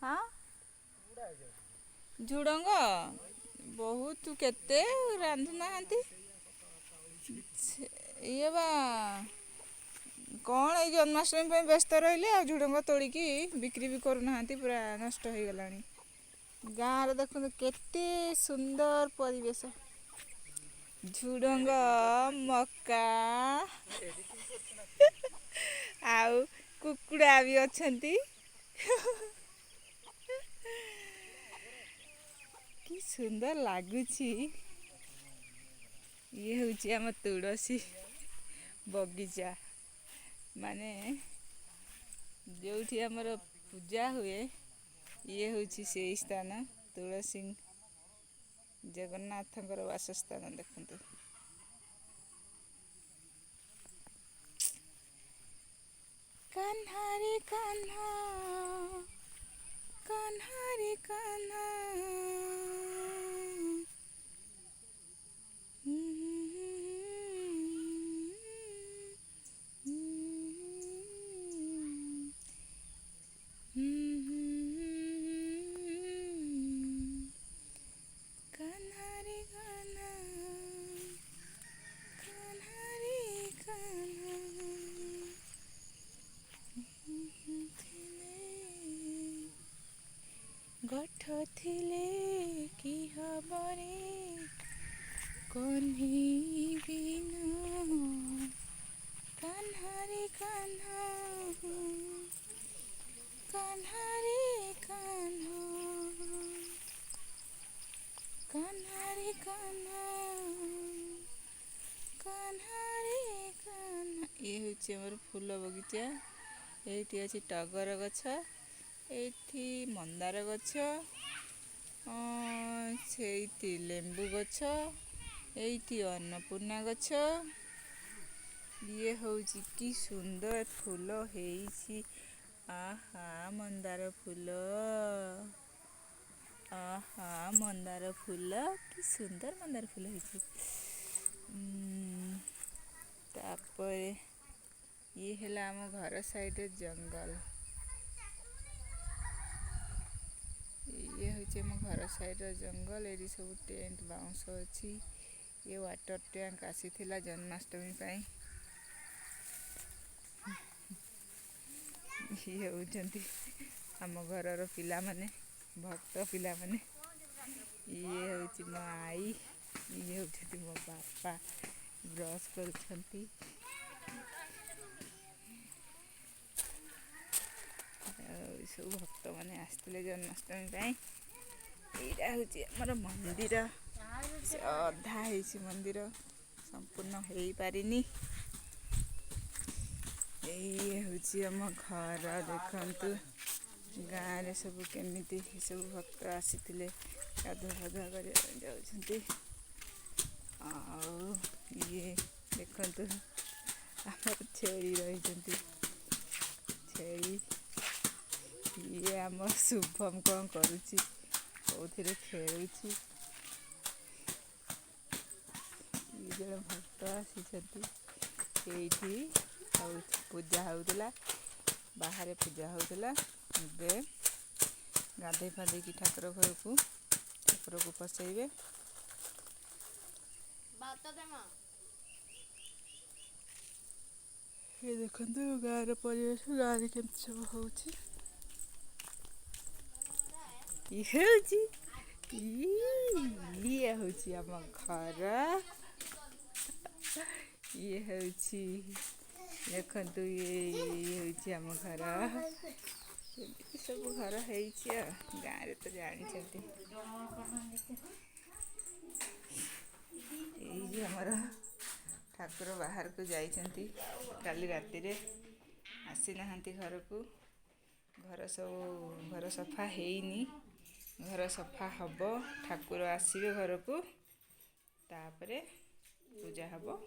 ହଁ, ଝୁଡ଼ଙ୍ଗ ବହୁତ କେତେ ରାନ୍ଧୁନାହାନ୍ତି। ଇଏ ବା କଣ ଏଇ ଜନ୍ମାଷ୍ଟମୀ ପାଇଁ ବ୍ୟସ୍ତ ରହିଲେ, ଆଉ ଝୁଡ଼ଙ୍ଗ ତୋଳିକି ବିକ୍ରି ବି କରୁନାହାନ୍ତି, ପୁରା ନଷ୍ଟ ହେଇଗଲାଣି। ଗାଁରେ ଦେଖନ୍ତୁ କେତେ ସୁନ୍ଦର ପରିବେଶ, ଝୁଡ଼ଙ୍ଗ, ମକା ଆଉ କୁକୁଡ଼ା ବି ଅଛନ୍ତି। କି ସୁନ୍ଦର ଲାଗୁଛି! ଇଏ ହେଉଛି ଆମ ତୁଳସୀ ବଗିଚା, ମାନେ ଯେଉଁଠି ଆମର ପୂଜା ହୁଏ, ଇଏ ହେଉଛି ସେଇ ସ୍ଥାନ। ତୁଳସୀ ଜଗନ୍ନାଥଙ୍କର ବାସସ୍ଥାନ ଦେଖନ୍ତୁ। କାହ୍ନାରେ କାହ୍ନା, କାହ୍ନାରେ କାହ୍ନା। କାହ୍ନାରେ କାହ୍ନା, କାହ୍ନାରେ କାହ୍ନା ଥିଲେ, ଗଠ ଥିଲେ କି ହବରେ କହ୍ନେଇ ବିନା। କାହ୍ନାରେ କାହ୍ନା, କାହ୍ନାରେ କାହ୍ନା, କାହ୍ନାରେ କାହ୍ନା, କାହ୍ନାରେ କାହ୍ନା। ଇଏ ହେଉଛି ଆମର ଫୁଲ ବଗିଚା। ଏଇଠି ଅଛି ଟଗର ଗଛ, ଏଇଠି ମନ୍ଦାର ଗଛ, ସେଇଠି ଲେମ୍ବୁ ଗଛ, ଏଇଠି ଅନ୍ନପୂର୍ଣ୍ଣା ଗଛ। ଇଏ ହେଉଛି କି ସୁନ୍ଦର ଫୁଲ ହେଇଛି! ଆହା, ମନ୍ଦାର ଫୁଲ! ଆହା, ମନ୍ଦାର ଫୁଲ, କି ସୁନ୍ଦର ମନ୍ଦାର ଫୁଲ ହେଇଛି। ତାପରେ ଇଏ ହେଲା ଆମ ଘର ସାଇଡ଼ରେ ଜଙ୍ଗଲ। ଇଏ ହେଉଛି ଆମ ଘର ସାଇଡ଼ର ଜଙ୍ଗଲ। ଏଇଠି ସବୁ ଟେଣ୍ଟ ବାଉଁଶ ଅଛି। ଇଏ ୱାଟର ଟ୍ୟାଙ୍କ ଆସିଥିଲା ଜନ୍ମାଷ୍ଟମୀ ପାଇଁ। ଇଏ ହେଉଛନ୍ତି ଆମ ଘରର ପିଲାମାନେ, ଭକ୍ତ ପିଲାମାନେ। ଇଏ ହେଉଛି ମୋ ଆଈ, ଇଏ ହେଉଛନ୍ତି ମୋ ବାପା, ବ୍ରସ୍ କରୁଛନ୍ତି। ଆଉ ସବୁ ଭକ୍ତମାନେ ଆସିଥିଲେ ଜନ୍ମାଷ୍ଟମୀ ପାଇଁ। ଏଇଟା ହେଉଛି ଆମର ମନ୍ଦିର। ସେ ଅଧା ହେଇଛି ମନ୍ଦିର, ସମ୍ପୂର୍ଣ୍ଣ ହେଇପାରିନି। ଏଇ ହେଉଛି ଆମ ଘର। ଦେଖନ୍ତୁ ଗାଁରେ ସବୁ କେମିତି ସବୁ ଭକ୍ତ ଆସିଥିଲେ, ଗାଧୁଆ ଫାଧୁଆ କରିବା ପାଇଁ ଯାଉଛନ୍ତି। ଆଉ ଇଏ ଦେଖନ୍ତୁ ଆମର ଛେଳି ରହିଛନ୍ତି, ଛେଳି। ଇଏ ଆମ ଶୁଭମ କ'ଣ କରୁଛି, କୋଉଥିରେ ଖେଳୁଛି। ଜଣେ ଭକ୍ତ ଆସିଛନ୍ତି। ଏଇଠି ଆଉ ପୂଜା ହେଉଥିଲା, ବାହାରେ ପୂଜା ହେଉଥିଲା। ଏବେ ଗାଧେଇ ଫାଧେଇକି ଠାକୁର ଘରକୁ ଠାକୁରକୁ ପଶେଇବେ। ଏ ଦେଖନ୍ତୁ ଗାଁର ପରିବେଶ, ଗାଁରେ କେମିତି ସବୁ ହେଉଛି। ଇଏ ହେଉଛି, ଇଏ ହେଉଛି ଆମ ଘର। ଇଏ ହେଉଛି, ଦେଖନ୍ତୁ, ଇଏ ହେଉଛି ଆମ ଘର। ଏମିତି ସବୁ ଘର ହେଇଛି ଆଉ ଗାଁରେ ତ ଜାଣିଛନ୍ତି। ଏଇ ଯେ ଆମର ଠାକୁର ବାହାରକୁ ଯାଇଛନ୍ତି କାଲି ରାତିରେ, ଆସିନାହାନ୍ତି ଘରକୁ। ଘର ସବୁ ଘର ସଫା ହେଇନି, ଘର ସଫା ହବ, ଠାକୁର ଆସିବେ ଘରକୁ, ତାପରେ ପୂଜା ହବ।